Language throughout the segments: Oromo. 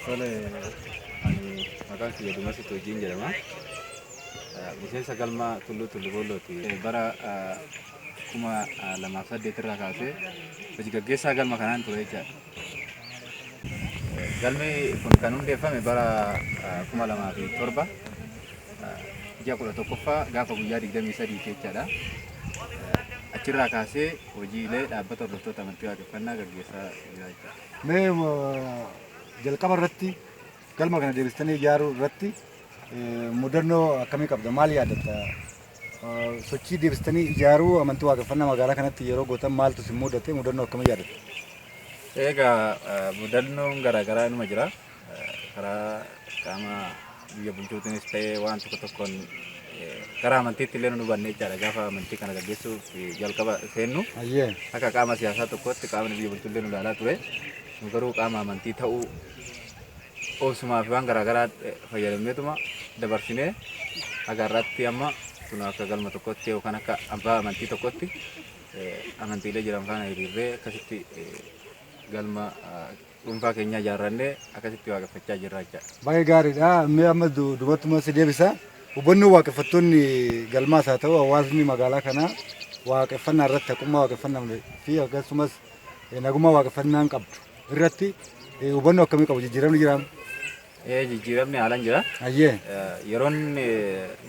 Tole, ani maqaan kiyya Dumasa Toojiin jedhama. Miseensa galma Tulluu Tullu Boollooti. Bara 2008 irraa kaasee hojii gaggeessaa galma kanaan ture jechaadha. Galmi kun kan hundeeffame bara 2007 ji'a 11ffaa gaafa guyyaa 23 jechaadha. Achirraa kaasee hojiilee dhaabbata hordoftoota amantii waaqeffannaa gaggeessaa jira jechaadha. Mee jalqaba irratti galma kana deebistanii ijaaruu irratti mudannoo akkamii qabda? Maal yaadatta? Sochii deebistanii ijaaruu amantii waaqeffannaa magaalaa kanatti yeroo gootan maaltu si mudate? Mudannoo akkamii yaadatta? Egaa mudannoon garaagaraa inuma jira. Karaa qaama biyya bulchuutiinis ta'ee waan tokko tokkoon karaa amantiitti illee nu hubanne jechaadha. Gaafa amantii kana gaggeessuuf jalqaba seennu akka qaama siyaasaa tokkootti qaamni biyya bulchullee nu ilaalaa ture. Nu garuu qaama amantii ta'uu obsumaa fi waan garaagaraa fayyadamneetuma dabarsinee haga har'aatti amma kun akka galma tokkotti yookaan akka abbaa amantii tokkotti amantiilee jiran faana hiriirree akkasitti galma dhuunfaa keenyaa ijaarrannee akkasitti waaqeffachaa jirra jechaadha. Baay'ee gaariidha. Mee amma dubattuma si deebisa. Hubannoo waaqeffattoonni galmaas haa ta'u hawaasni magaalaa kanaa waaqeffannaa irratti haqummaa waaqeffannaa fi akkasumas nagummaa waaqeffannaan qabdu irratti hubannoo akkamii qabu? Jijjiiramni jiraa? Jijjiiramni haalaan jira. Yeroon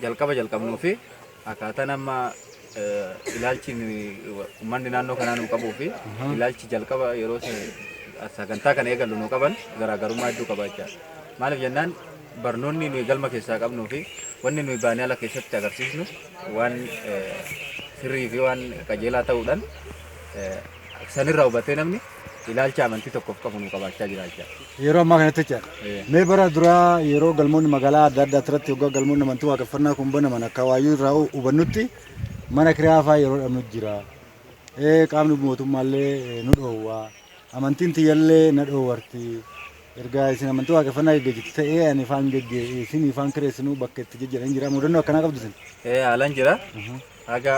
jalqaba jalqabnuu fi akkaataan amma ilaalchi uummanni naannoo kanaa nuu qabuu fi ilaalchi jalqaba yeroo sagantaa kana eegallu nuu qaban garaagarummaa hedduu qaba jechaadha. Maaliif jennaan barnoonni nuyi galma keessaa qabnuu fi wanni nuyi baanee ala keessatti agarsiisnu waan sirrii fi waan qajeelaa ta'uudhaan sanirraa hubatee namni ilaalcha amantii tokkoof qabu nuu qabaachaa jira jechaadha. Yeroo ammaa kanatti jechaadha. Mee bara duraa yeroo galmoonni magaalaa adda addaa irratti yoggaa galmoonni amantii waaqeffannaa kun banaman akka waayyuu irraa hubannutti mana kiraa fa'aa yeroo dhabnu jira. Qaamni mootummaallee nu dhoowwa. Amantiin tiyyallee na dhoowwarti. Erga isin amantii waaqeffannaa geggeessitu ta'ee ani ifaan isin ifaan kireessinuu bakka itti jejjedhan jira. Mudannoo akkanaa qabdu isin? Haalaan jira. Haga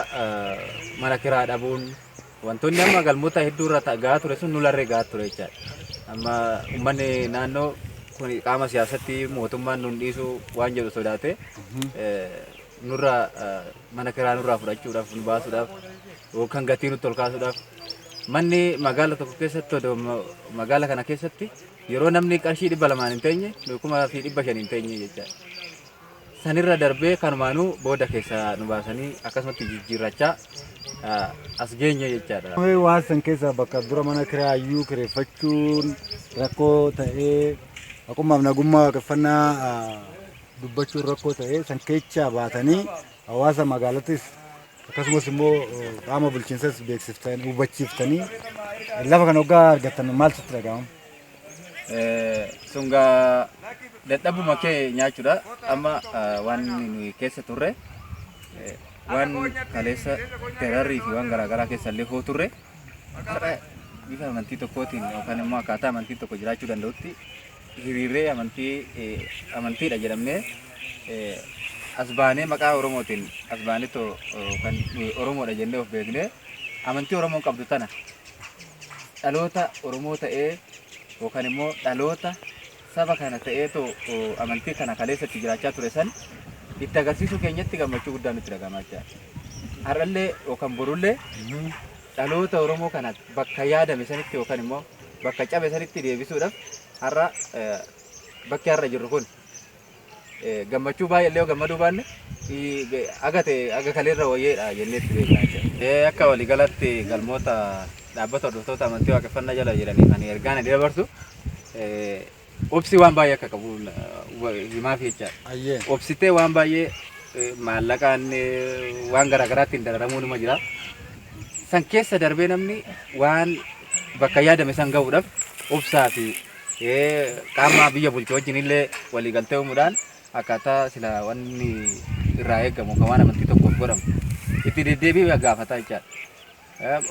mana kiraa dhabuun wantoonni amma galmoota hedduu irra gahaa ture sun nularree gahaa ture jechaadha. Amma uummanni naannoo kun qaama siyaasatti mootummaan nun dhiisu waan jedhu sodaate nurraa mana kiraa nurraa fudhachuudhaaf nu baasuudhaaf yookaan gatii nutti ol kaasuudhaaf manni magaala tokko keessatti odoo magaala kana keessatti yeroo namni qarshii 200n hin teenye 1500 hin teenye jechaadha. Sanirra darbee kanumaanuu booda keessaa nu baasanii akkasumatti jijjiirrachaa as geenye jechaadha. Mee waan san keessaa bakka dura mana kiraayyuu kireeffachuun rakkoo ta'ee haqummaaf nagummaa waaqeffannaa dubbachuun rakkoo ta'ee san keechaa baatanii hawaasa magaalattis akkasumas immoo qaama bulchiinsas beeksiftanii hubachiiftanii lafa kana hoggaa argattan maaltu itti dhaga'ama? Sun gaa dadhabuma kee nyaachuudha. Amma waan nuyi keessa turre waan kaleessa dararrii fi waan garaagaraa keessa illee hoo turre har'a bifa amantii tokkootiin yookaan immoo akkaataa amantiin tokko jiraachuu danda'utti hiriirree amantii amantiidha jedhamnee as baanee maqaa Oromootiin as baanee too kan Oromoodha jennee of beeknee amantii Oromoon qabdu tana dhaloota Oromoo ta'ee yookaan immoo dhaloota saba kana ta'ee too amantii kana kaleessa itti jiraachaa ture san itti agarsiisuu keenyatti gammachuu guddaan nutti dhaga'amaa jira. Har'allee yookaan borullee dhaloota Oromoo kana bakka yaadame sanitti yookaan immoo bakka cabe sanitti deebisuudhaaf har'a bakki har'a jirru kun gammachuu baay'ee illee yoo gammaduu baanne aga ta'e aga kaleerra wayyeedha jennee itti beekna jechuudha. Akka waliigalatti galmoota dhaabbata hordoftoota amantii waaqeffannaa jala jiranii kan ergaan ani dabarsu obsi waan baay'ee akka qabu himaaf jechaadha. Obsitee waan baay'ee maallaqaan waan garaagaraattiin dararamuun numa jira. San keessa darbee namni waan bakka yaadame san gahuudhaaf obsaa fi qaama biyya bulchu wajjin illee waliigaltee uumuudhaan akkaataa sila wanni irraa eegamu kan waan amantii tokkoof godhamu itti deddeebi'ee gaafataa jechaadha.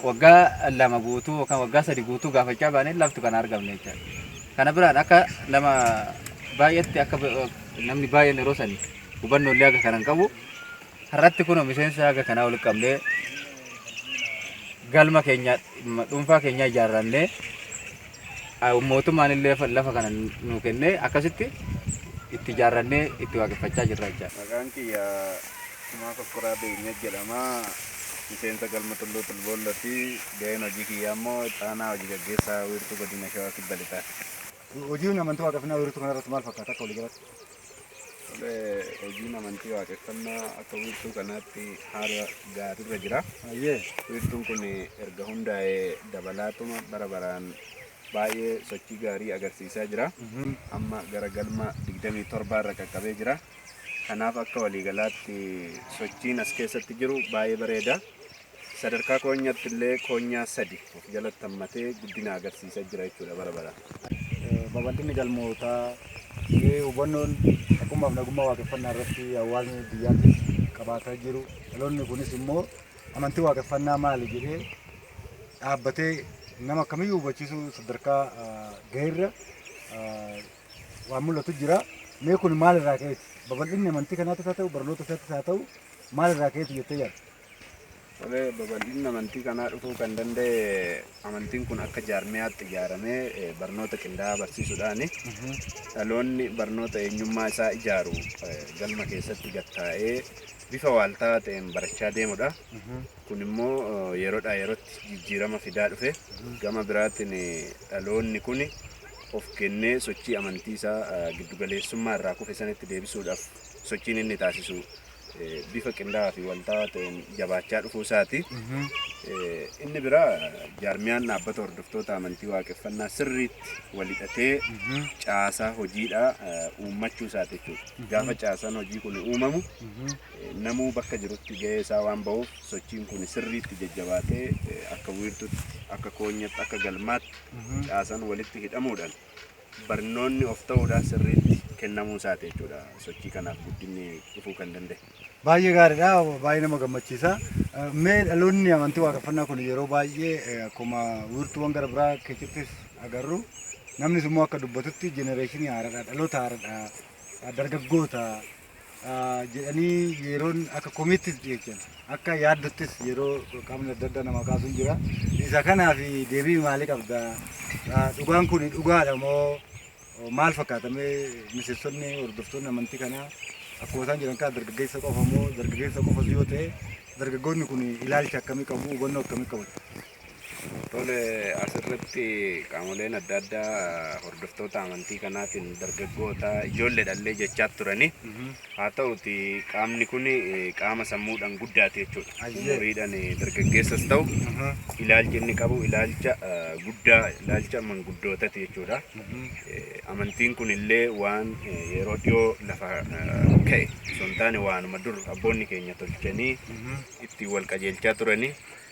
Waggaa 2 guutuu yookaan waggaa 3 guutuu gaafachaa baanee laftu kana argamne jechaadha. Kana biraan akka nama baay'eetti akka namni baay'een yeroo sani hubannoo illee akka kanan qabu har'atti kunoo miseensa haga kanaa walitti qabnee galma keenya dhuunfaa keenya ijaarrannee Mootummaan illee lafa kana nu kennee akkasitti itti ijaarrannee itti waaqeffachaa jirra jechaadha. Maqaan kiyya Kumaa Kokkoraa Beenyaa jedhama. Miseensa galma Tulluu Tulboolloti. Gaheen hojii kiyyaa immoo Xaanaa hojii gaggeessaa wiirtuu godina Shawaa Kibba Lixaati. Hojiin amantii waaqeffannaa wiirtuu kanarratti maal fakkaata akka waliigalaatti? Tole, hojiin amantii waaqeffannaa akka wiirtuu kanaatti haala gaariirra jira. Wiirtuun kun erga hundaa'ee dabalaatuma bara baraan baay'ee sochii gaarii agarsiisaa jira. Amma gara galma 27 irra qaqqabee jira. Kanaaf akka waliigalaatti sochiin as keessatti jiru baay'ee bareeda. Sadarkaa koonyaatti illee koonyaa 3 of jalatti hammatee guddina agarsiisaa jira jechuudha bara baraan. Babal'inni galmootaa, hubannoon haqummaaf nagummaa waaqeffannaa irratti hawaasni biyyaattis qabaataa jiru. Dhaloonni kunis immoo amantii waaqeffannaa maali jedhee dhaabbatee nama kamiyyuu hubachiisuu sadarkaa gaheerra waan mul'atu jira. Mee kun maal irraa ka'eeti? Babal'inni amantii kanaatis haa ta'u, barnoota isaattis haa ta'u, maal irraa ka'eeti jettee yaadda? Tole, babal'inni amantii kanaa dhufuu kan danda'e amantiin kun akka jaarmiyaatti ijaaramee barnoota qindaa'aa barsiisuudhaani. Dhaloonni barnoota eenyummaa isaa ijaaru galma keessatti gattaa'ee bifa waaltaa'aa ta'een barachaa deemudha. Kun immoo yeroodhaa yerootti jijjiirama fidaa dhufe. Gama biraatiin dhaloonni kun of kennee sochii amantii isaa giddugaleessummaa irraa kufe sanitti deebisuudhaaf sochiin inni taasisu bifa qindaa'aa fi waltaa'aa ta'een jabaachaa dhufuu isaati. Inni biraa jaarmiyaan dhaabbata hordoftoota amantii waaqeffannaa sirriitti walhidhatee caasaa hojiidhaa uummachuu isaati jechuudha. Gaafa caasaan hojii kun uumamu namuu bakka jirutti gahee isaa waan ba'uuf sochiin kun sirriitti jajjabaatee akka wiirtutti, akka koonyaatti, akka galmaatti caasaan walitti hidhamuudhaan barnoonni of ta'uudhaan sirriitti kennamuu isaati jechuudha. Sochii kanaaf guddinni dhufuu kan danda'e. Baay'ee gaariidha, baay'ee nama gammachiisa. Mee dhaloonni amantii waaqeffannaa kun yeroo baay'ee akkuma wiirtuuwwan gara biraa keessattis agarru namnis immoo akka dubbatutti jenereeshinii haaraadha, dhaloota haaraadha, dargaggoota jedhanii yeroon akka komiittis dhiyeessan, akka yaaddottis yeroo qaamni adda addaa nama kaasuun jira. Isa kanaaf deebii maalii qabda? Dhugaan kun dhugaadha moo maal fakkaata? Mee miseensonni hordoftoonni amantii kanaa akkuma isaan jedhan kana dargaggeessa qofa moo dargaggeessa qofas yoo ta'e dargaggoonni kun ilaalcha akkamii qabu, hubannoo akkamii qabu? Tole, asirratti qaamoleen adda addaa hordoftoota amantii kanaatiin dargaggoota ijoolleedhallee jechaa turani. Haa ta'uti qaamni kun qaama sammuudhaan guddaate jechuudha. Umuriidhaan dargaggeessas ta'u ilaalchi inni qabu ilaalcha guddaa, ilaalcha manguddootati jechuudha. Amantiin kun illee waan yeroo dhiyoo lafa ka'e osoo hin taane waanuma dur abboonni keenya tolchanii ittiin wal qajeelchaa turanii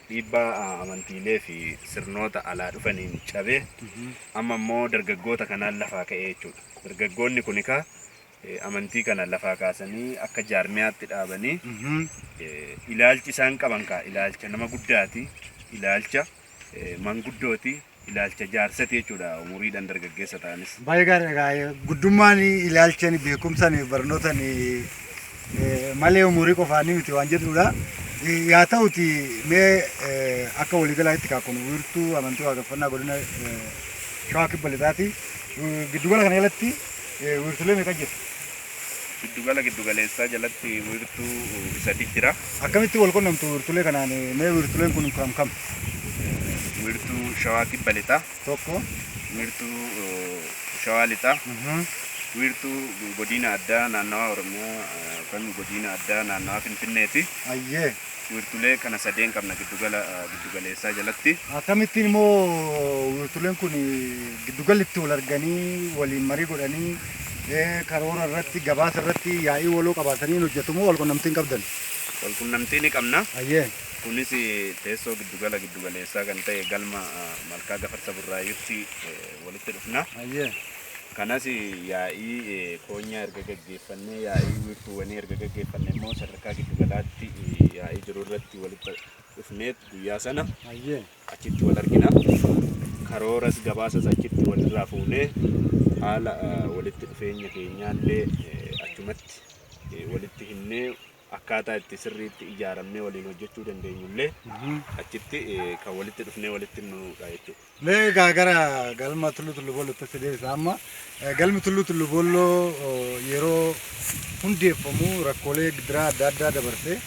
dhiibbaa amantiilee fi sirnoota alaa dhufaniin cabee amma immoo dargaggoota kanaan lafaa ka'ee jechuudha. Dargaggoonni kun egaa amantii kana lafaa kaasanii akka jaarmiyaatti dhaabanii ilaalchi isaan qaban kaa ilaalcha nama guddaati, ilaalcha manguddooti, ilaalcha jaarsati jechuudha umuriidhaan dargaggeessa ta'anis. Baay'ee gaariidha. Guddummaan ilaalchan beekumsaan barnootaan malee umurii qofaanii miti waan jedhudha. Yaa ta'uti mee akka waliigalaatti kun wiirtuu amantii waaqeffannaa godina Shawaa Kibba Lixaati. Giddugala kana jalatti wiirtulee meeqa jira? Giddugala giddugaleessaa jalatti wiirtuu 3 jira. Akkamitti wal qunnamtu wiirtulee kanaan? Mee wiirtuleen kun kam kam? Wiirtuu Shawaa Kibba Lixaa. Tokko. Wiirtuu Shawaa Lixaa. Wiirtuu godina addaa naannawaa Oromiyaa yookaan godina addaa naannawaa Finfinneeti. Wiirtulee kana sadeen qabna giddugala giddugaleessaa jalatti. Akkamittiin immoo wiirtuleen kun giddugallitti wal arganii waliin marii godhanii karoora irratti gabaasa irratti yaa'ii waloo qabaatanii hojjetu moo wal qunnamtii hin qabdan? Wal qunnamtii ni qabna. Kunis teessoo giddugala giddugaleessaa kan ta'e galma Malkaa Gafarsa Burraayyuutti walitti dhufna. Kanas yaa'ii koonyaa erga gaggeeffannee yaa'ii wiirtuuwwanii erga gaggeeffanne immoo sadarkaa giddugalaatti yaa'ii jiru irratti walitti dhufneet guyyaa sana achitti wal argina. Karooras gabaasas achitti walirraa fuunee haala walitti dhufeenya keenyaallee achumatti walitti himnee Akkaataa itti sirriitti ijaaramnee waliin hojjechuu dandeenyullee achitti kan walitti dhufnee walitti himnudha jechuudha. Mee egaa gara galma Tulluu Tullu Boollootti si deebisa amma. Galmi Tulluu Tullu Boolloo yeroo hundeeffamu rakkoolee gidiraa adda addaa dabarsee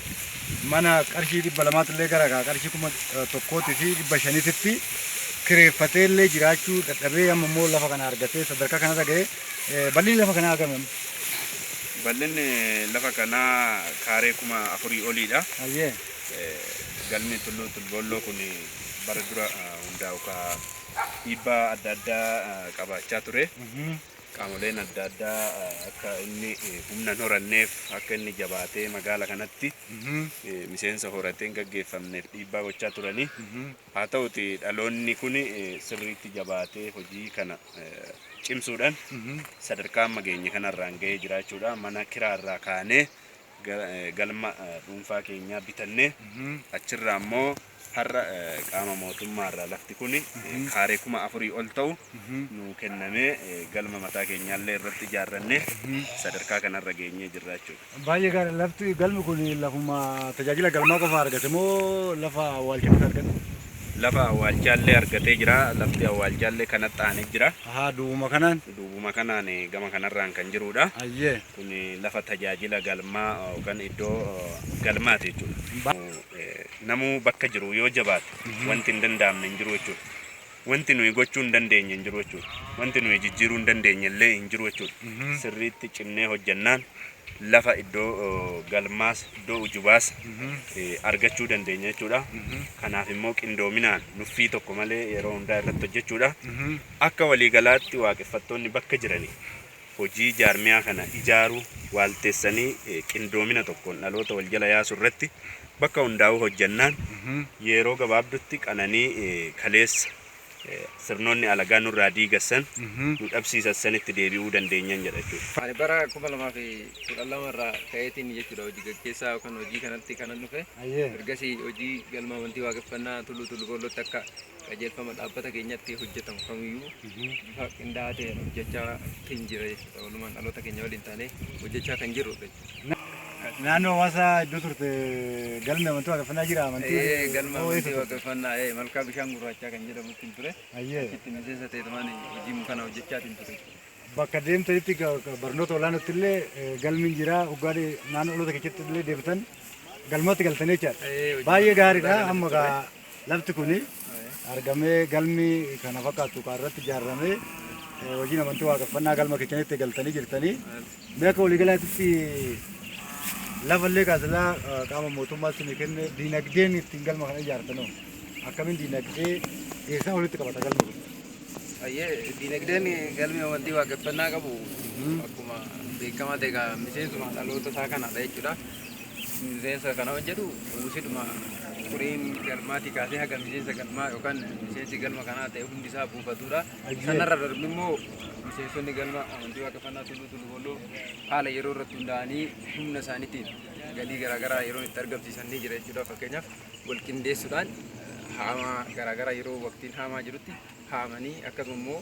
mana qarshii 200 illee gara qarshii 1500tti kireeffatee illee jiraachuu dadhabee amma immoo lafa kana argatee sadarkaa kanarra ga'ee bal'inni lafa kanaa hagami amma? Bal'inni lafa kanaa kaaree 4000 oliidha. Galmi Tulluu Tulboolloo kun bara dura hundaa'u ka dhiibbaa adda addaa qabaachaa ture. Qaamoleen adda addaa akka inni humna hin horanneef, akka inni jabaatee magaala kanatti miseensa horatee hin gaggeeffamneef dhiibbaa gochaa turanii. Haa ta'uti dhaloonni kun sirriitti jabaatee hojii kana cimsuudhaan sadarkaa amma geenye kanarraan gahee jira jechuudha. Mana kiraarraa kaanee galma dhuunfaa keenyaa bitannee achirraa immoo har'a qaama mootummaarraa lafti kun kaaree 4000 ol ta'u nu kennamee galma mataa keenyaallee irratti ijaarrannee sadarkaa kanarra geenyee jirra jechuudha. Baay'ee gaarii. Lafti galmi kun lafuma tajaajila galmaa qofa argate moo lafa awwaalchaatti argate? Lafa awwaalchaallee argatee jira. Lafti awwaalchaallee kanatti aanee jira. Ahaa, duubuma kanaan. Duubuma kanaan gama kanarraan kan jirudha. Kun lafa tajaajila galmaa yookaan iddoo galmaati jechuudha. Namuu bakka jiru yoo jabaate wanti hin danda'amne hin jiru jechuudha. Wanti nuyi gochuu hin dandeenye hin jiru jechuudha. Wanti nuyi jijjiiruu hin dandeenye illee hin jiru jechuudha. Sirriitti cimnee hojjannaan lafa iddoo galmaas iddoo ujubaas argachuu dandeenya jechuudha. Kanaaf immoo qindoominaan nuffii tokko malee yeroo hundaa irratti hojjechuudha. Akka waliigalaatti waaqeffattoonni bakka jiranii hojii jaarmiyaa kana ijaaruu waalteessanii qindoomina tokkoon dhaloota wal jala yaasu irratti bakka hundaa'uu hojjannaan yeroo gabaabdutti qananii kaleessa sirnoonni alagaa nurraa diigassan nu dhabsiisan sanitti deebi'uu dandeenyan jedha jechuudha. Ani bara 2012 irraa ka'eetiin jechuudha hojii gaggeessaa yookaan hojii kanatti kanan dhufe. Ergasii hojii galma amantii waaqeffannaa Tulluu Tullu Boollootti akka qajeelfama dhaabbata keenyatti hojjetamu kamiyyuu bifa qindaa'aa ta'een hojjechaa hin jira jechuudha. Walumaan dhaloota keenya waliin taanee hojjechaa kan jirrudha jechuudha. Naannoo hawaasaa iddoo turte galmi amantii waaqeffannaa jira amantii. Galma hoo amantii eessa turte? waaqeffannaa malkaa bishaan gurraachaa kan jedhamutti hin ture. Achitti miseensa ta'eetumaan hojii kana hojjechaatiin ture. Bakka deemtanitti barnoota olaanootti illee galmi jira dhugaa naannoo dhaloota keessatti illee deebitan galmatti galtanii jechaadha. Hojii Baay'ee gaariidha. guddaa Amma ture. gaa lafti kuni argamee galmi kana fakkaatu kan irratti ijaaramee hojiin amantii waaqeffannaa galma keessanitti galtanii jirtanii. Mee akka waliigalaatti lafa illee kaasilaa qaama mootummaa isinii kenne diinagdeen ittiin galma kana ijaartanoo akkamiin diinagdee eessaa walitti qabata galmi kun? Ayyee, diinagdeen galmi amantii waaqeffannaa qabu akkuma beekamaa ta'e egaa miseensuma dhaloota isaa kanadha jechuudha. Miseensa kana hojjetu buusidhuma furiin galmaatii kaasee haga miseensa galmaa yookaan miseensi galma kanaa ta'e hundi isaa buufatudha. Sanarra darbi immoo miseensonni galma amantii waaqeffannaa Tulluu Tullu Boolloo haala yeroo irratti hundaa'anii humna isaaniitiin galii garaagaraa yeroo itti argamsiisan ni jira jechuudha. Fakkeenyaaf wal qindeessuudhaan haamaa garaagaraa yeroo waqtiin haamaa jirutti haamanii akkasuma immoo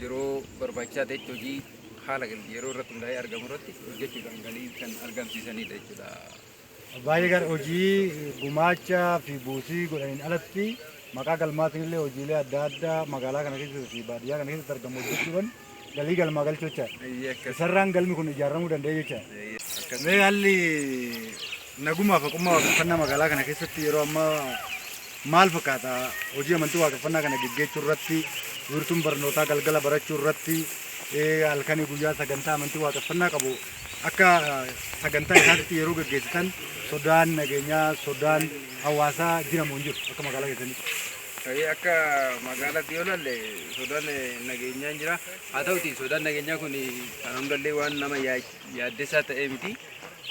yeroo barbaachisaa ta'etti hojii haala yeroo irratti hundaa'ee argamu irratti hojjechuudhaan galii kan argamsiisanidha jechuudha. Baay'ee gaarii hojii gumaacha fi buusii godhaniin alatti maqaa galmaatiin illee hojiilee adda addaa magaalaa kana keessatti fi baadiyyaa kana keessatti argamu hojjechuudhaan galii galmaa galchuu jechaadha. Isarraan galmi kun ijaaramuu danda'e jechaadha. Mee haalli nagumaa fi haqummaa waaqeffannaa magaalaa kana keessatti yeroo ammaa maal fakkaata? Hojii amantii waaqeffannaa kana geggeessuu irratti, wiirtuun barnootaa galgala barachuu irratti, halkanii guyyaa sagantaa amantii waaqeffannaa qabu akka sagantaa isaatti yeroo geggeessitan sodaan nageenyaa, sodaan hawaasaa jira moo hin jiru akka magaalaa keessanitti? Akka magaalaatti yoo ilaalle sodaan nageenyaa hin jira. Haa ta'uti sodaan nageenyaa kun kan hundallee waan nama yaaddessaa ta'ee miti.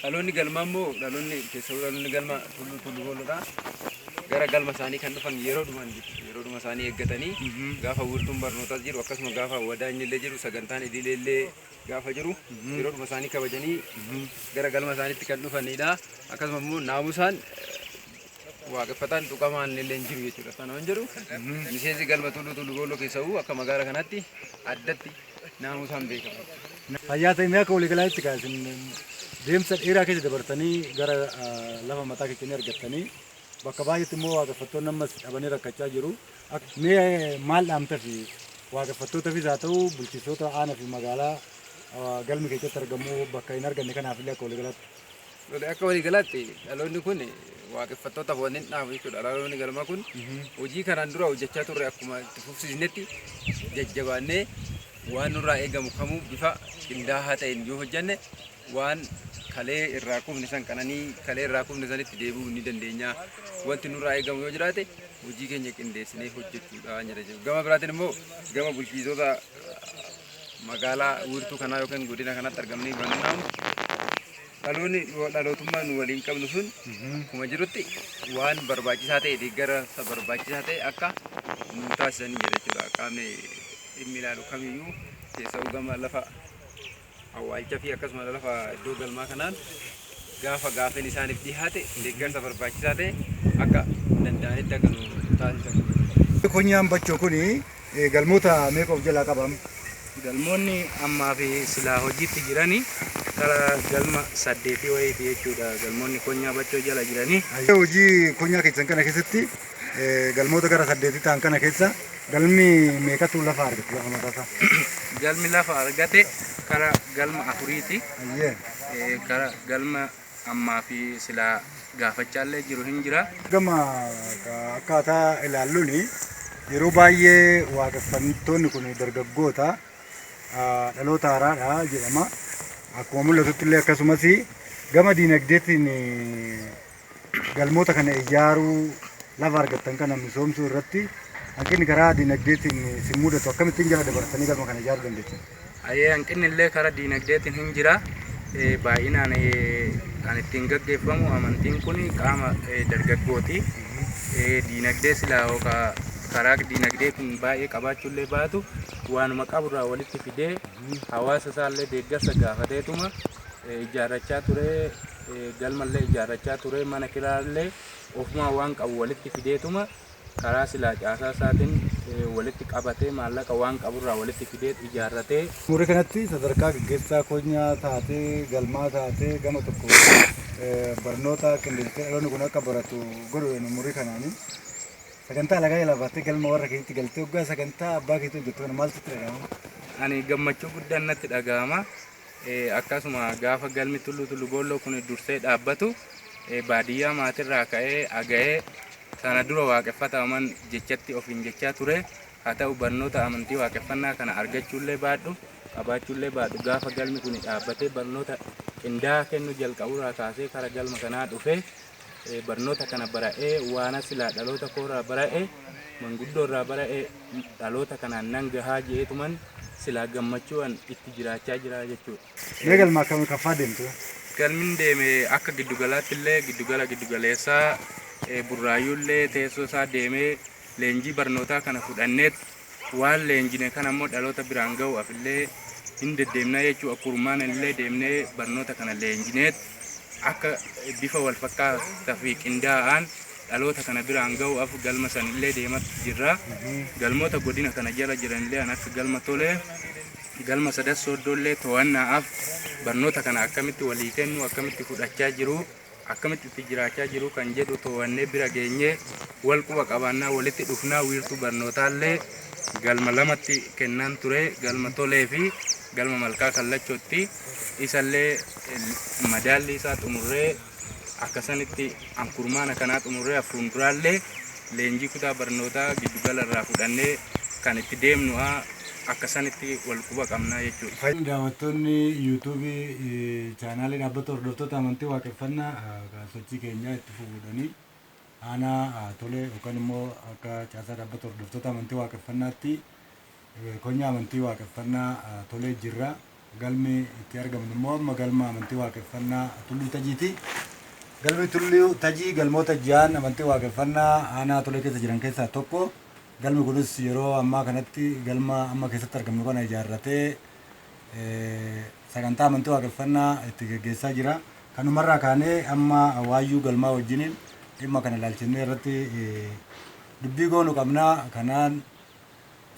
Dhaloonni galmaa immoo dhaloonni keessattuu dhaloonni galma Tulluu Tullu Boolloodha. Gara galma isaanii kan dhufan yeroo dhuman yeroo dhuma isaanii eeggatanii gaafa wiirtuun barnootaas jiru akkasuma gaafa wadaanyi illee jiru sagantaan idilee illee gaafa jiru yeroo dhuma isaanii kabajanii gara galma isaaniitti kan dhufanidha. Akkasuma immoo naamusaan waaqeffataan tuqamaan illee hin jiru jechuudha. Kana waan jedhu miseensi galma Tulluu Tullu Boolloo keessa'uu akka magaala kanaatti addatti naamusaan beekama. Fayyaa ta'e mee akka waliigalaatti kaasin Deemsa dheeraa keessa dabartanii gara lafa mataa keessanii argattanii bakka baay'eetti immoo waaqeffattoonni ammas dhabanii rakkachaa jiru. Mee maal dhaamta fi waaqeffattootaafis haa ta'u bulchitoota aanaa fi magaalaa galmi keessatti argamu bakka hin arganne kanaaf illee akka waliigalaatti. Akka waliigalaatti dhaloonni kun waaqeffattootaaf waan hin dhaabu jechuudha. Dhaloonni galma kun hojii kanaan dura hojjechaa turre akkuma itti fufsiisnetti jajjabaannee waan nurraa eegamu kamuu bifa qindaa'aa ta'een yoo hojjenne waan kalee irraa kufne san qananii kalee irraa kufne sanitti deebi'uu ni dandeenya. Wanti nurraa eegamu yoo jiraate hojii keenya qindeessinee hojjechuudha jedha. Gama biraatiin immoo gama bulchiisota magaalaa wiirtuu kanaa yookiin godina kanatti argamanii bal'inaan dhaloonni dhalootummaa nu waliin qabnu sun akkuma jirutti waan barbaachisaa ta'e deeggarsa barbaachisaa ta'e akka nu taasisanii jira jechuudha. Qaamni dhimmi ilaalu kamiyyuu keessaa gama lafa awwaalcha fi akkasuma lafa iddoo galmaa kanaan gaafa gaafeen isaaniif dhiyaate deeggarsa barbaachisaa ta'e akka danda'anitti akka nu taasisan. Konyaan Bachoo kuni galmoota meeqa of jalaa qabam? Galmoonni ammaa fi silaa hojiitti jiranii karaa galma 8 wayiiti jechuudha. Galmoonni Konyaa Bachoo jala jiranii. Hojii konyaa keessan kana keessatti galmoota gara 8 ta'an kana keessa galmi meeqatu lafa argate lafa mataasaa? Galmi lafa argate karaa galma 4ti. Karaa galma ammaa fi silaa gaafachaallee jiru hin jira. Gama akkaataa ilaalluun yeroo baay'ee waaqeffattoonni kun dargaggoota dhaloota haaraadha jedhama. Akkuma mul'atutti illee akkasumas gama diinagdeetiin galmoota kana ijaaruu lafa argattan kana misoomsuu irratti hanqinni karaa diinagdeetiin si mudatu akkamittiin jala dabarsanii galma kana ijaaruu dandeessan? Ayyee, hanqinni illee karaa diinagdeetiin hin jira. Baay'inaan kan ittiin gaggeeffamu amantiin kun qaama dargaggooti. Diinagdee silaa yookaan karaa diinagdee kun baay'ee qabaachuullee baatu waanuma qaburraa walitti fidee hawaasa isaallee deeggarsa gaafateetuma ijaarrachaa ture, galmallee ijaarrachaa ture, mana kiraallee ofumaa waan qabu walitti fideetuma karaa silaa caasaa isaatiin walitti qabatee maallaqa waan qaburraa walitti fidee ijaarratee. Umurii kanatti sadarkaa gaggeessaa konyaa taatee galmaa taatee gama tokko barnoota qindeessitee dhaloonni kun akka baratu godhuudhaan umurii kanaanii sagantaa alagaa jalaa baattee galma warra keetti galtee waggaa sagantaa abbaa keetti hojjettu kana maaltu sitti dhaga'ama? Ani gammachuu guddaan natti dhaga'ama. Akkasuma gaafa galmi Tulluu Tullu Boolloo kun dursee dhaabbatu baadiyyaa maatirraa ka'ee aga'ee sana dura waaqeffataman jechatti ofiin jechaa ture. Haa ta'u barnoota amantii waaqeffannaa kana argachuullee baadhu qabaachuullee baadhu gaafa galmi kun dhaabbatee barnoota qindaa'aa kennu jalqaburraa kaasee kara galma kanaa dhufee barnoota kana bara'ee waan silaa dhaloota koorraa bara'ee manguddoorraa bara'ee dhaloota kanaan nan gahaa jeetuman silaa gammachuudhaan itti jiraachaa jira jechuudha. Mee galma akkamii kaffaa deemtu? Galmin deeme akka giddugalaatti illee giddugala giddugaleessaa Burraayyuullee teessoo isaa deemee leenjii barnootaa kana fudhanneet waan leenjine kana immoo dhaloota biraan ga'uudhaaf illee hin deddeemnaa jechuudha. Kurmaan illee deemnee barnoota kana leenjineet akka bifa wal fakkaataa fi qindaa'aan dhaloota kana biraan ga'uudhaaf galma san illee deematti jirra. Galmoota godina kana jala jiran illee akka galma Tolee galma Sadan Sooddoollee to'annaaf barnoota kana akkamitti walii kennu, akkamitti fudhachaa jiru, akkamitti itti jiraachaa jiru kan jedhu to'annee bira geenyee wal quba qabaannaa walitti dhufnaa. Wiirtuu barnootaallee galma 2tti kennaan ture, galma Tolee fi galma Malkaa Kallachootti. Isallee madaalli isaa xumurree akkasanitti ankurmaana kanaa xumurree fuulduraallee leenjii kutaa barnootaa giddugala irraa fudhannee kan itti deemnu akkasanitti wal quba qabnaa jechuudha. Daawwattoonni yuutuubii chaanaalii dhaabbata hordoftoota amantii waaqeffannaa sochii keenyaa itti fufuudhanii aanaa Tolee yookaan immoo akka caasaa dhaabbata hordoftoota amantii waaqeffannaatti konyaa amantii waaqeffannaa Tolee jirra. Galmi itti argamu immoo amma galma amantii waaqeffannaa Tulluu Tajiiti. Galmi Tulluu Tajii galmoota 6 amantii waaqeffannaa aanaa Tolee keessa jiran keessaa tokko. Galmi kunis yeroo ammaa kanatti galma amma keessatti argamnu kana ijaarratee sagantaa amantii waaqeffannaa itti geggeessaa jira. Kanumarraa kaanee amma waayyuu galmaa wajjiniin dhimma kana ilaalchisnee irratti dubbii goonu qabnaa. Kanaan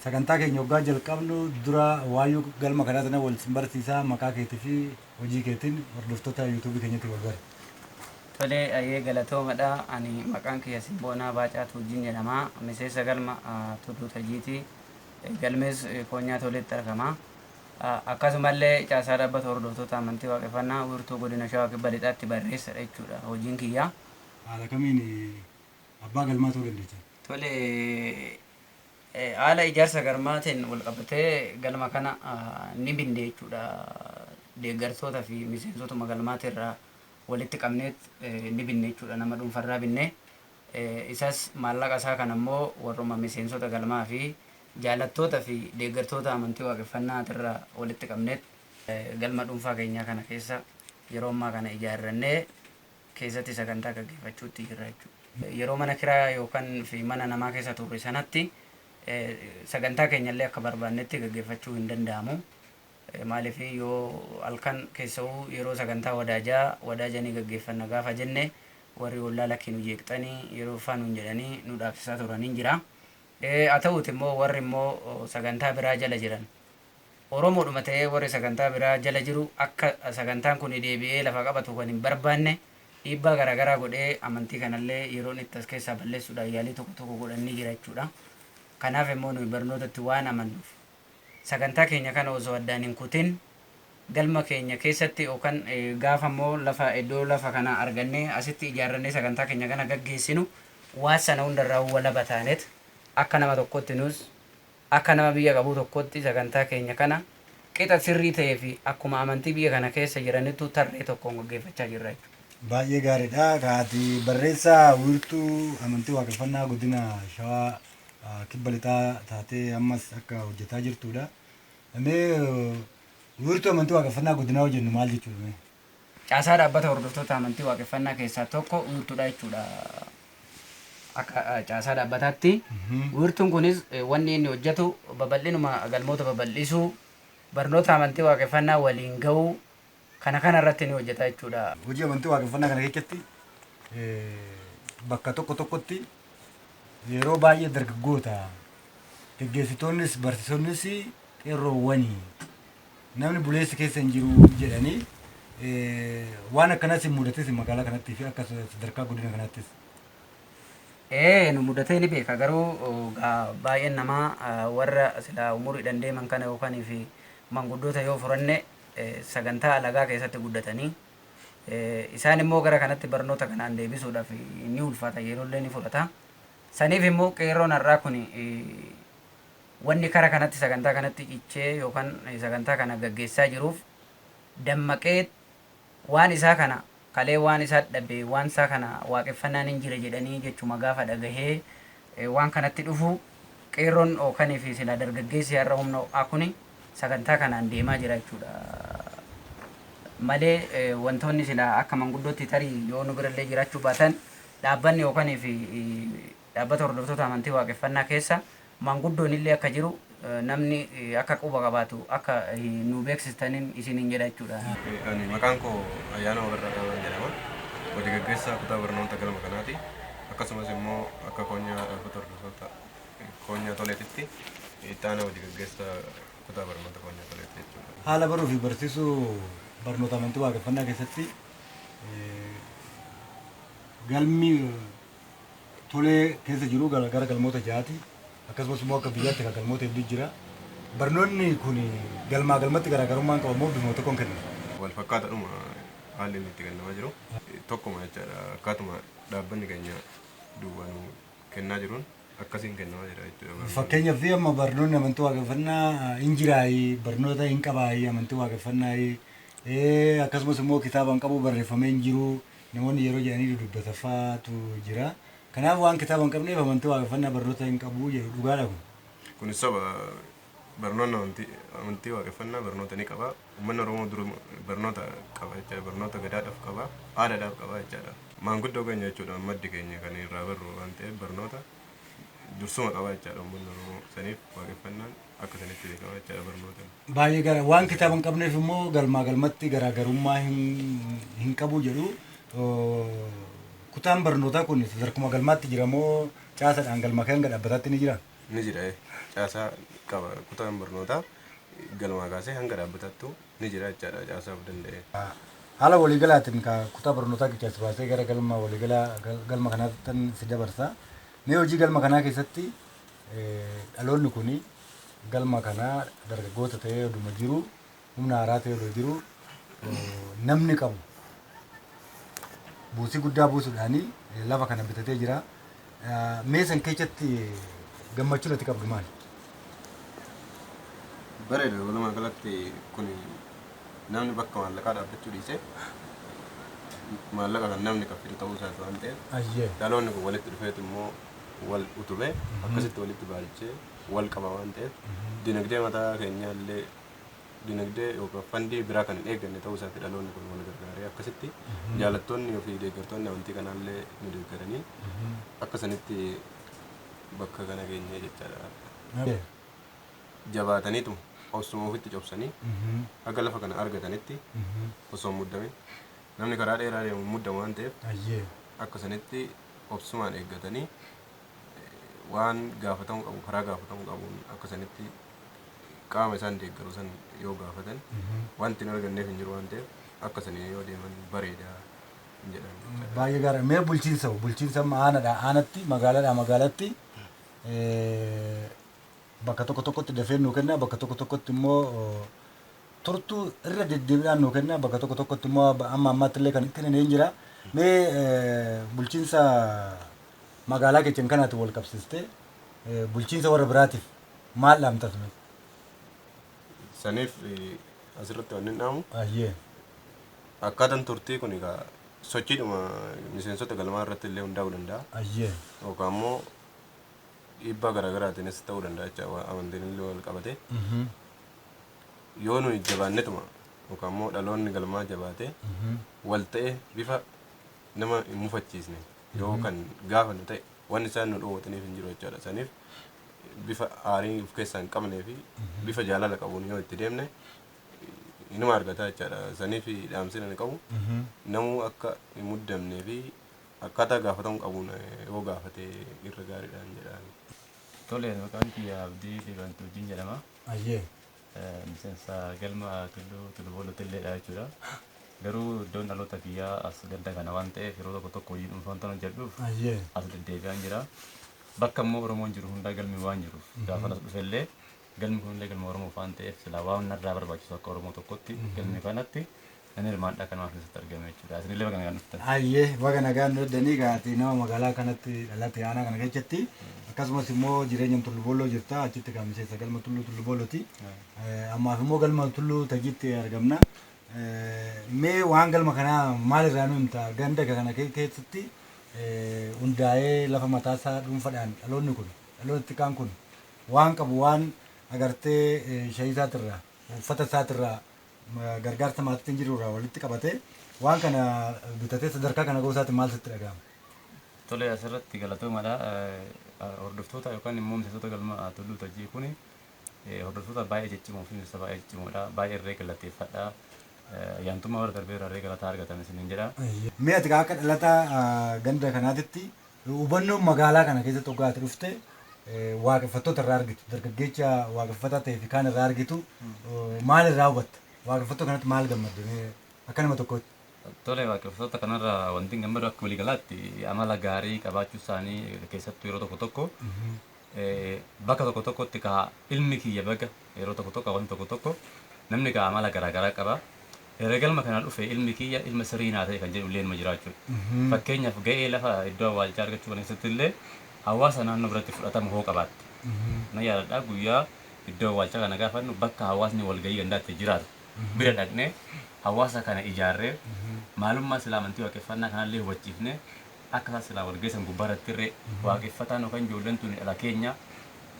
Sagantaa keenya hoggaa jalqabnu dura waayyuu galma kanaa sana wal sin barsiisaa maqaa keetii fi hojii keetiin hordoftoota yuutuubii keenyatti wal bare. Tolee, ayyee galatoomadha. Ani maqaan kiyya Simboonaa Baacaa Tuujjiin jedhama. Miseensa galma Tulluu Tajiiti. Galmees Koonyaa Toleetti argama. Akkasumallee caasaa dhaabbata hordoftoota amantii waaqeffannaa wiirtuu godina Shawaa Kibba Lixaatti barreessadha jechuudha hojiin kiyya. Haala kamiin abbaa galmaa ta'uu dandeechan? Tole, haala ijaarsa galmaatiin wal qabatee galma kana ni binne jechuudha. Deeggartoota fi miseensotuma galmaatirraa walitti qabneet ni binne jechuudha, nama dhuunfarraa binne. Isas maallaqa isaa kan ammoo warruma miseensota galmaa fi jaalattoota fi deeggartoota amantii waaqeffannaatirraa walitti qabneet galma dhuunfaa keenyaa kana keessa yeroo ammaa kana ijaarrannee keessatti sagantaa gaggeeffachuutti jirra jechuudha. Yeroo mana kiraa yookaan fi mana namaa keessa turre sanatti sagantaa keenyallee akka barbaannetti gaggeeffachuu hin danda'amu. Maaliif yoo halkan keessa'uu yeroo sagantaa wadaajaa wadaaja ni gaggeeffanna gaafa jenne warri ollaa lakkii nu jeeqxanii yeroo faa nuun jedhanii nu dhaabsisaa turanii jira. Haa ta'uuti immoo warri immoo sagantaa biraa jala jiran Oromoodhuma ta'ee warri sagantaa biraa jala jiru akka sagantaan kun deebi'ee lafa qabatu kan hin barbaanne dhiibbaa garaagaraa godhee amantii kanallee yeroon itti as keessaa balleessuudhaan yaalii tokko tokko godhanii jira jechuudha. Kanaaf immoo nuyi barnootatti waan amannuuf sagantaa keenya kana osoo addaan hin kutin galma keenya keessatti yookaan gaafa immoo lafa iddoo lafa kana argannee asitti ijaarrannee sagantaa keenya kana gaggeessinu waan sana hundarraa walaba taanet akka nama tokkotti nus akka nama biyya qabu tokkotti sagantaa keenya kana qixa sirrii ta'ee fi akkuma amantii biyya kana keessa jiranittu tarree tokkoon gaggeeffachaa jirra jechuudha. Baay'ee gaariidha. Kaati barreessaa wiirtuu amantii waaqeffannaa godina Shawaa Kibba Lixaa taatee ammas akka hojjetaa jirtudha. Mee wiirtuu amantii waaqeffannaa godinaa hojjennu maal jechuudha? Caasaa dhaabbata hordoftoota amantii waaqeffannaa keessaa tokko wiirtuudha jechuudha. Akka caasaa dhaabbataatti. Wiirtuun kunis wanni inni hojjetu babal'inuma galmoota babal'isuu, barnoota amantii waaqeffannaa waliin ga'uu kana kana irratti ni hojjeta jechuudha. Hojii amantii waaqeffannaa kana keessatti bakka tokko tokkotti yeroo baay'ee dargaggoota geggeessitoonnis barsiisonnis qeerroowwanii namni buleessi keessa hin jiru jedhanii waan akkanas hin mudates magaalaa kanattii fi akka sadarkaa godina kanaattis. Nu mudatee ni beeka, garuu baay'een namaa warra sila umuriidhaan deeman kana yookaan fi manguddoota yoo furanne sagantaa alagaa keessatti guddatanii isaan immoo gara kanatti barnoota kanaan deebisuudhaaf ni ulfaata, yeroollee ni fudhata. Saniif immoo qeerroon har'aa kun wanni kara kanatti sagantaa kanatti cichee yookaan sagantaa kana gaggeessaa jiruuf dammaqee waan isaa kana kalee waan isaa dhabe waan isaa kana waaqeffannaan hin jira jedhanii jechuma gaafa dhagahee waan kanatti dhufu qeerroon yookaan fi sila dargaggeessi har'a humna ho'aa kuni sagantaa kanaan deemaa jira jechuudha. Malee wantoonni sila akka manguddootti tarii yoo nu birallee jiraachuu baatan dhaabbanni yookaan fi dhaabbata hordoftoota amantii waaqeffannaa keessa manguddoon illee akka jiru namni akka quba qabaatu akka nu beeksistaniin isiniin jedha jechuudha. Ani maqaan koo Ayyaana Wabarraa Dhaabaan jedhama. Hojii gaggeessaa kutaa barnoota galma kanaati. Akkasumas immoo akka koonyaa dhaabbata hordoftoota koonyaa toleetitti itti aanaa hojii gaggeessaa kutaa barnoota koonyaa toleetti jechuudha. Haala baruu fi barsiisuu barnoota amantii waaqeffannaa keessatti galmi tolee keessa jiru gara galmoota ja'aati. Akkasumas immoo akka biyyaatti kan galmoota hedduu jira. Barnoonni kun galmaa galmatti garaagarummaan qabu moo bifuma tokkoon kennamu? Wal fakkaataadhuma haalli inni itti kennamaa jiru. Tokkuma jechaadha. Akkaatuma dhaabbanni keenya duwwaa nu kennaa jiruun akkasiin kennamaa jira jechuudha. Fakkeenyaaf amma barnoonni amantii waaqeffannaa hin jiraayi, barnoota hin qabaayi amantii waaqeffannaa, akkasumas immoo kitaaba hin qabu barreeffamee hin jiru namoonni yeroo jedhanii dubbatafaatu jira. Kanaaf waan kitaaba hin qabneef amantii waaqeffannaa barnoota hin qabu jedhu, dhugaadha kun? Kunis soba. Barnoonni amantii waaqeffannaa barnoota ni qaba. Uummanni Oromoo dur barnoota qaba jechaadha. Barnoota gadaadhaaf qaba, aadaadhaaf qaba jechaadha. Maanguddoo keenya jechuudha maddi keenya kan irraa barru waan ta'eef barnoota dursuma qaba jechaadha uummanni Oromoo. Saniif waaqeffannaan akka sanitti beekama jechaadha barnoota. Baay'ee gara waan kitaaba hin qabneef immoo galmaa galmatti garaagarummaa hin qabu jedhu. Kutaan barnootaa kun sadarkuma galmaatti jira moo caasaadhaan galma kan hanga dhaabbataatti ni jira? Ni jira. Caasaa qaba kutaan barnootaa galmaa kaasee hanga dhaabbatattu ni jira jechaadha caasaa of danda'e. Haala waliigalaatiin kutaa barnootaa keessa baasee gara galma waliigalaa galma kanaatti si dabarsa. Mee hojii galma kanaa keessatti dhaloonni kun galma kanaa dargaggoota ta'ee oduma jiru, humna haaraa ta'ee odoo jiru, namni qabu buusii guddaa buusuudhaani lafa kana bitatee jira. Mee san keessatti gammachuun ati qabdu maali? Bareeda, walumaa galatti kun namni bakka maallaqaa dhaabbachuu dhiisee maallaqa kan namni kan fidu ta'uu isaati waan ta'eef dhaloonni kun walitti dhufeet immoo wal utubee akkasitti walitti baay'achee wal qaba waan ta'eef dinagdee mataa keenyaa illee dinagdee yookaan fandii biraa kan hin eegganne ta'uu isaati dhaloonni kun wal gargaaree akkasitti jaalattoonni fi deeggartoonni amantii kanaallee nu deeggaranii akka sanitti bakka kana geenyee jechaadha. Jabaataniitu obsuma ofitti cobsanii akka lafa kana argatanitti osoo hin muddamin, namni karaa dheeraa deemu muddamu waan ta'eef, akka sanitti obsumaan eeggatanii waan gaafatamuu qabu karaa gaafatamuu qabuun akka sanitti qaama isaan deeggaru san yoo gaafatan wanti hin arganneef hin jiru waan ta'eef akka sanii yoo deeman bareedaa jedhan. Baay'ee gaarii. Mee bulchiinsa amma aanaadha aanatti, magaalaadha magaalatti, bakka tokko tokkotti dafee nuu kenna, bakka tokko tokkotti immoo turtuu irra deddeebiidhaan nuu kenna, bakka tokko tokkotti immoo amma ammaatti illee kan hin kennine hin jira. Mee bulchiinsa magaalaa keenya kanaatti wal qabsiistee bulchiinsa warra biraatiif maal dhaamtas? Saniif asirratti wanni hin dhaamu akkaataan turtii kun egaa sochiidhuma miseensota galmaa irratti illee hundaa'uu danda'a. Yookaan immoo dhiibbaa garaagaraatiinis ta'uu danda'a jecha amantiin illee wal qabate. Yoo nuyi jabaannetuma yookaan immoo dhaloonni galmaa jabaate wal ta'e bifa nama hin mufachiisne yoo kan gaafannu ta'e wanni isaan nu dhoowwataniif hin jiru jechaadha. Saniif bifa aarii of keessaa hin qabnee fi bifa jaalala qabuun yoo itti deemne inuma argata jechaadha. Saniif dhaamsi ani qabu namuu akka hin muddamnee fi akkaataa gaafatamuu qabuun yoo gaafate irra gaariidhaan jedhaan. Tole, maqaan kiyya Abdii Libantuujiin jedhama. Miseensa galma Tulluu Boolootti illeedha jechuudha. Garuu iddoon dhaloota kiyyaa as ganda kana waan ta'eef yeroo tokko tokko hojii dhuunfaan tan hojjedhuuf as deddeebi'aan jira. Bakka immoo Oromoon jiru hundaa galmi waan jiruuf gaafa as dhufellee galmi kunillee galma Oromoof waan ta'eef silaa waan narraa barbaachisu akka Oromoo tokkotti galmi kanatti nan hirmaadha, kanumaaf keessatti argame jechuudha. Isinillee baga nagaan dhuftan. Ayyee, baga nagaan nu dhaddanii gaati nama magaalaa kanatti dhalate aanaa kana keessatti, akkasumas immoo jireenya Tulluu Boolloo jirta, achitti kan miseensa galma Tulluu Boollooti. Ammaaf immoo galma Tulluu Tajiitti argamna. Mee waan galma kanaa maal irraa nu himta? Ganda kana keessatti hundaa'ee lafa mataasaa dhuunfaadhaan dhaloonni kun, dhaloonni xiqqaan kun waan qabu, waan agartee shayii isaatirraa, uffata isaatirraa, gargaarsa maatiitiin jiru irraa walitti qabatee waan kana bitatee sadarkaa kana ga'uu isaatti maal sitti dhaga'ama? Tole, asirratti galatoomadha. Hordoftoota yookaan immoo miseensota galma Tulluu Tajii kuni hordoftoota baay'ee ciccimoo fi miseensa baay'ee ciccimoodha. Baay'ee irree galateeffadha. Ayyaantummaa warra darbee irraa irree galataa argatan isiniin jedha. Mee ati akka dhalataa ganda kanaatitti hubannoon magaalaa kana keessatti hoggaa ati dhufte waaqeffattoota irraa argitu, dargaggeecha waaqeffataa ta'ee fi kaan irraa argitu maal irraa hubatta? Waaqeffattoota kanatti maal gammadde mee akka nama tokkootti? Tole, waaqeffattoota kanarraa wanti hin gammadu akka waliigalaatti amala gaarii qabaachuu isaanii, keessattuu yeroo tokko tokko bakka tokko tokkotti ka ilmi kiyya baga yeroo tokko tokko wanti tokko tokko namni ka amala garaagaraa qaba. Yeroo galma kana dhufe ilmi kiyya ilma sirrii naa ta'e kan jedhu illee nima jiraachuudha. Fakkeenyaaf ga'ee lafa iddoo awwaalchaa argachuu kana keessatti illee hawaasa naannoo biratti fudhatama hoo qabaatte. Na yaadadha, guyyaa iddoo awwaalchaa kana gaafannu bakka hawaasni walgahii gandaatti jiraatu bira dhaqnee hawaasa kana ijaarree maalummaa silaa amantii waaqeffannaa kanallee hubachiifnee akka isaan silaa walgeessan gubbaarratti irree waaqeffataan yookaan ijoolleen tuni dhala keenya,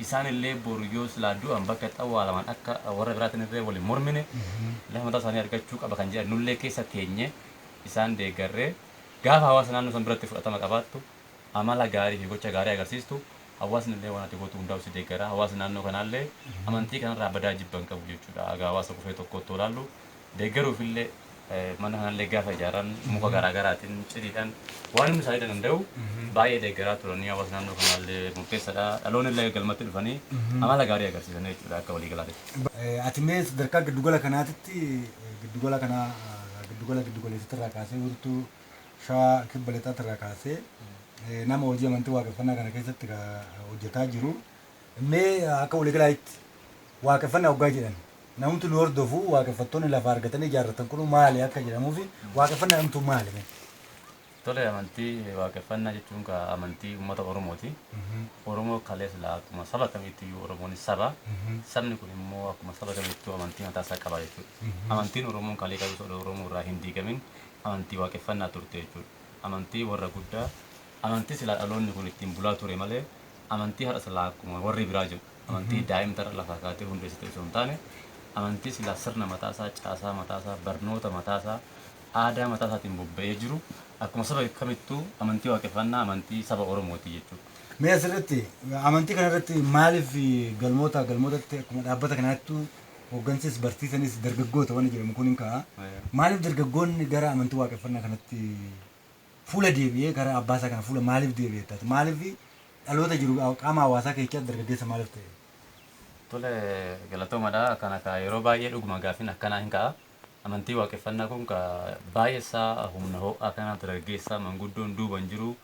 isaan illee boru yoo silaa du'an bakka itti awwaalaman akka warra biraatiin irree waliin mormine lafa mataa isaanii argachuu qaba kan jedhan nullee keessa teenye isaan deeggarree. Gaafa hawaasa naannoo san biratti fudhatama qabaattu, amala gaarii fi gocha gaarii agarsiistu, hawaasni illee waan ati gootu hundaa'u si deeggara. Hawaasni naannoo kanaallee amantii kanarraa badaa jibban qabu jechuudha. Haga hawaasa kufee tokkotti olaallu deeggaruuf illee Mana kanallee gaafa ijaaran muka garaagaraatiin cidiidhaan waan hundi isaanii danda'u baay'ee deeggaraa turanii hawaasa naannoo kanallee murteessaadha. Dhaloonni illee galmatti dhufanii amala gaarii agarsiisan jechuudha akka waliigalaatti. Ati mee sadarkaa giddugala kanaatitti giddugala kana giddugala giddugaleessatti kaasee wiirtuu Shawaa Kibba Lixaatti irraa kaasee nama hojii amantii waaqeffannaa kana keessatti hojjetaa jiru. Mee akka waliigalaatti waaqeffannaa hoggaa jedhan namni nu hordofu waaqeffattoonni lafa argatanii ijaarratan kun maali akka jedhamuu fi waaqeffannaa dhamtu maali? Tole, amantii waaqeffannaa jechuun ka amantii uummata Oromooti. Oromoo kalee silaa akkuma saba kamiitti iyyuu Oromoonis saba. Sabni kun immoo akkuma saba kamittuu amantii mataa isaa qaba jechuudha. Amantiin Oromoon kalee qabu osoo Oromoo irraa hin diigamin amantii waaqeffannaa turte jechuudha. Amantii warra guddaa, amantii silaa dhaloonni kun ittiin bulaa ture malee amantii har'a silaa akkuma warri biraa jiru. Amantii daa'imta irra lafaa kaatee hundeessite osoo hin taane amantii silaa sirna mataasaa, caasaa mataasaa, barnoota mataasaa, aadaa mataa isaatiin bobba'ee jiru akkuma saba kamittuu amantii waaqeffannaa amantii saba Oromooti jechuudha. Mee asirratti amantii kanarratti maaliif galmoota galmootatti akkuma dhaabbata kanaattu hooggansis barsiisanis dargaggoota wanni jedhamu kun hin ka'a. Maaliif dargaggoonni gara amantii waaqeffannaa kanatti fuula deebi'ee gara abbaasaa kana fuula maaliif deebi'ee taate? Maaliif dhaloota jiru qaama hawaasaa keessatti dargaggeessa maaliif ta'e? Tole, galatoomadha. Kana ka yeroo baay'ee dhuguma gaafiin akkanaa hin ka'a. Amantii waaqeffannaa kun ka baay'ee isaa humna ho'aa kana dargaggeessaa manguddoon duuban jiru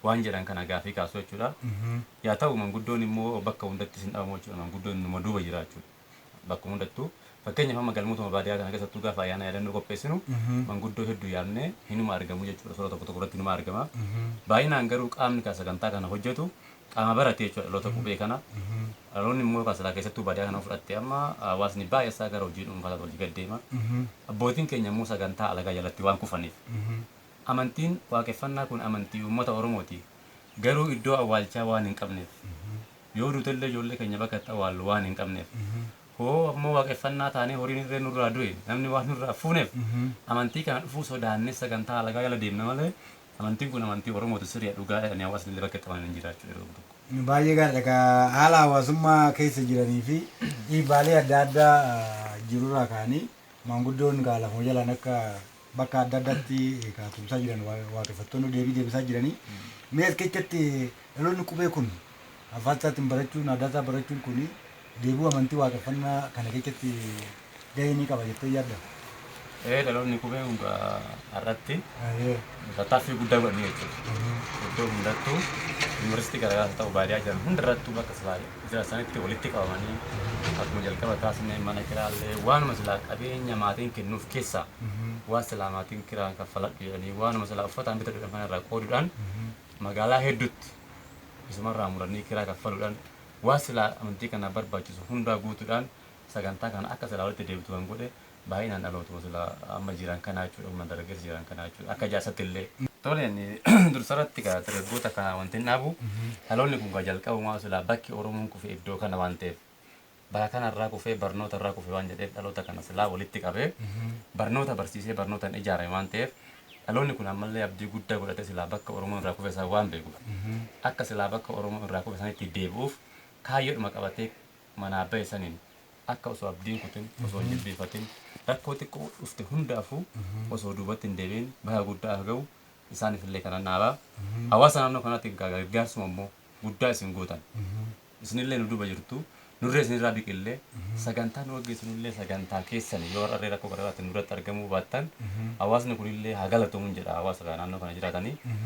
waan jedhan kana gaafii kaasu jechuudha. Yaa ta'u, manguddoon immoo bakka hundatti hin dhabamu jechuudha. Manguddoon numa duuba jira jechuudha. Bakka hundattuu, fakkeenyaaf amma galmootuma baadiyyaa kana keessattuu gaafa ayyaana yaadannoo qopheessinu manguddoo hedduu yaamnee hinuma argamu jechuudha. Suuraa tokko tokko irratti hinuma argama. Baay'inaan garuu qaamni kan sagantaa kana hojjetu qaama barate jechuudha, dhaloota qubee kana. Dhaloonni immoo kan silaa keessattuu baadiyyaa kana fudhatte amma hawaasni baay'ee isaa gara hojii dhuunfaa hojii gad deema. Abbootiin keenya immoo sagantaa alagaa jalatti waan kufaniif. Amantiin waaqeffannaa kun amantii uummata Oromooti. Garuu iddoo awwaalchaa waan hin qabneef, yoo duutellee ijoollee keenya bakka itti awwaallu waan hin qabneef, hoo ammoo waaqeffannaa taanee horiin irree nurraa du'e namni waan nurraa fuuneef amantii kana dhufuu sodaannee sagantaa alagaa jala deemna malee amantiin kun amantii Oromooti sirriidha, dhugaa jedhanii hawaasni illee bakka itti amanan hin jira jechuudha yeroo tokko. Baay'ee gaariidha. Haala hawaasummaa keessa jiranii fi dhiibbaalee adda addaa jirurraa ka'anii maanguddoon gaa lafuma jalaan akka bakka adda addaatti tumsaa jiran waaqeffattoonni deebii deebisaa jiranii. Mee as keessatti dhaloonni qubee kun afaan isaatiin barachuun aadaa isaa barachuun kun deebi'uu amantii waaqeffannaa kana keessatti gahee ni qaba jettee yaadda? Dhaloonni qubee kun har'atti tattaaffii guddaa godhanii jechuudha. Iddoo hundattuu yuunivarsiitii garaagaraa ta'u baadiyyaa jiran hundarrattuu bakka silaa jira sanitti walitti qabamanii akkuma jalqaba kaasnee mana kiraallee waanuma silaa qabeenya maatiin kennuuf keessaa waan silaa maatiin kiraan kaffaladhu jedhanii waanuma silaa uffataan bitadhu jedhan kana irraa qooduudhaan magaalaa hedduutti isumarraa muranii kiraa kaffaluudhaan waan silaa amantii kana barbaachisu hundaa guutuudhaan sagantaa kana akka silaa walitti deebitu kan godhe baay'inaan dhalootuma silaa amma jiran kanaa jechuudha, humna dargaggeessa jiran kanaa jechuudha akka jaarsatti illee. Tole, inni dursarratti gaa dargaggoota kana wanti hin dhaabu dhaloonni kun gaa jalqabumaa silaa bakki Oromoon kufe iddoo kana waan ta'eef bakka kanarraa kufee barnoota irraa kufe waan jedheef dhaloota kana silaa walitti qabee barnoota barsiisee barnootaan ijaarame waan ta'eef dhaloonni kun ammallee abdii guddaa godhatee silaa bakka Oromoon irraa kufe isaa waan beekuuf akka silaa bakka Oromoon irraa kufe sanitti deebi'uuf kaayyoodhuma qabatee manaa bahe saniin akka osoo abdiin kutin, osoo hin jilbeeffatin, rakkoo xiqqoo dhufte hundaafuu osoo duubatti hin deebiin bakka guddaa akka ga'u isaaniif illee kanan dhaabaa. Hawaasa naannoo kanaatti gargaarsuma immoo guddaa isin gootan. Isinillee nu duuba jirtu, nurree isinirraa biqillee sagantaa nu gaggeessinullee sagantaa keessan yoo har'arree rakkoo garaagaraatiin nurratti argamuu baattan hawaasni kunillee haa galatoomuun jedha hawaasa naannoo kana jiraatanii.